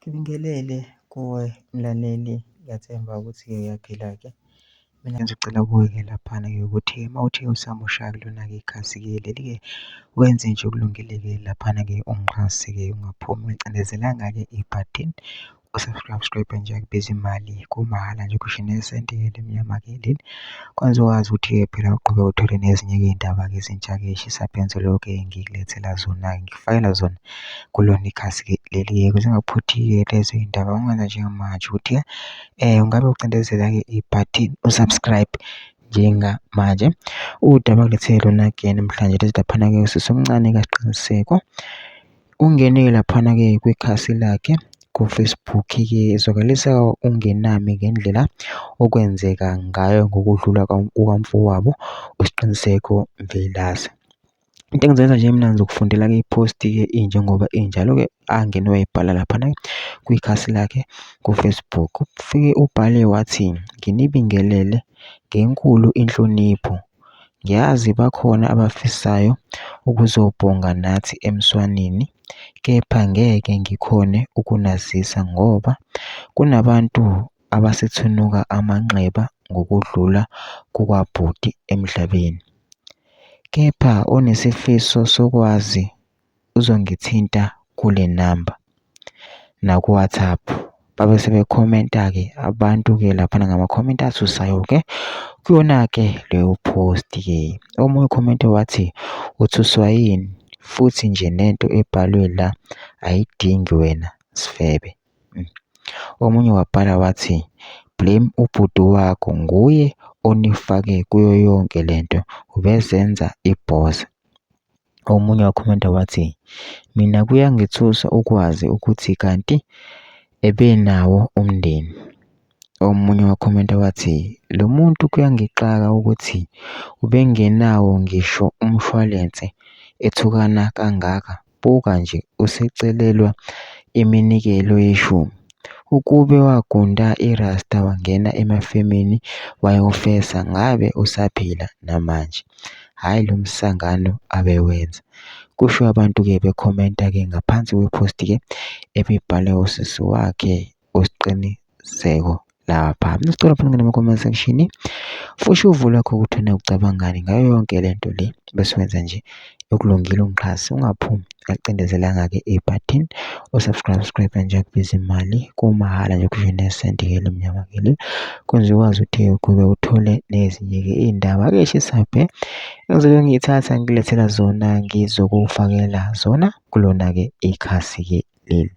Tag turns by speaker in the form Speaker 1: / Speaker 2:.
Speaker 1: Ngibingelele kuwe mlaleli, ngiyathemba ukuthi-ke uyaphila-ke. Mina ngizocela kuwe-ke laphana-ke ukuthi uma uthi usamusha kulona-ke ikhasi-ke leli-ke, wenze nje okulungile-ke laphana-ke ungixhase-ke ungaphumi ungacindezelanga-ke ibhathini u-subscribe nje akubizi imali kumahhala nje ngisho nesenti-ke elimnyama-ke leli. Kwenza ukwazi ukuthi-ke phela uqhubeke uthole nezinye-ke iy'ndaba-ke ezintsha-ke ey'shisa bhe ngizolokhu ngikulethela zona-ke, ngikufakela zona kulona ikhasi-ke leli-ke ukuze ungaphuthi-ke lezo y'ndaba. Ungenza njengamanje ukuthi-ke ungabe ucindezela-ke ibhathini u-subscribe njengamanje. Udaba engilethele lona-ke namhlanje lezi laphana-ke usisi omncane kaSiqiniseko ungene laphana-ke kwikhasi lakhe ku-Facebook-ke ezwakalisa ungenami ngendlela okwenzeka ngayo ngokudlula kukamfowabo uSiqiniseko Mvelase. Into engizoyenza nje mina ngizokufundela-ke i-post-ke injengoba injalo-ke angene wayibhala laphana kwikhasi lakhe ku-Facebook. Ufike ubhale wathi, nginibingelele ngenkulu inhlonipho, ngiyazi bakhona abafisayo ukuzobhonga nathi emswanini, kepha ngeke ngikhone ukunazisa ngoba kunabantu abasithunuka amanxeba ngokudlula kukabhuti emhlabeni. Kepha onesifiso sokwazi uzongithinta kule namba naku-WhatsApp. Babe sebekhomenta-ke abantu-ke laphana ngamakhomenti athusayo-ke kuyona-ke leyo post-ke. Omunye ukhomente wathi, uthuswa yini futhi nje nento ebhalwe la ayidingi wena sifebe. Omunye wabhala wathi, blame ubhuti wakho nguye onifake kuyo yonke lento ubezenza ibhoza. Omunye wakhomenta wathi, mina kuyangithusa ukwazi ukuthi kanti ebenawo umndeni. Omunye wakhomenta wathi, lo muntu kuyangixaka ukuthi ubengenawo ngisho umshwalense ethukana kangaka, buka nje usecelelwa iminikelo yeshumi. Ukube wagunda irasta wangena emafemini wayofesa ngabe usaphila namanje. Hhayi lo msangano abewenza. Kusho abantu-ke bekhomenta-ke ngaphansi kwe-post-ke ebibhalwe usisi wakhe uSiqiniseko lapha. Sicela phana ngene kuma-comment section futhi uvo lwakho ukuthi wena ucabangani ngayo yonke le nto le bese wenza nje okulungile ungixhase ungaphumi acindezelanga-ke ibhathini u-subscribe subscribe nje akubiza imali kumahhala nje kusho nesenti-ke elimnyama-ke le kwenza ukwazi ukuthi uqhube uthole nezinye-ke iy'ndaba-ke eshisa bhe engizobe ngiyithatha ngikulethela zona ngizokufakela zona kulona-ke ikhasi-ke leli.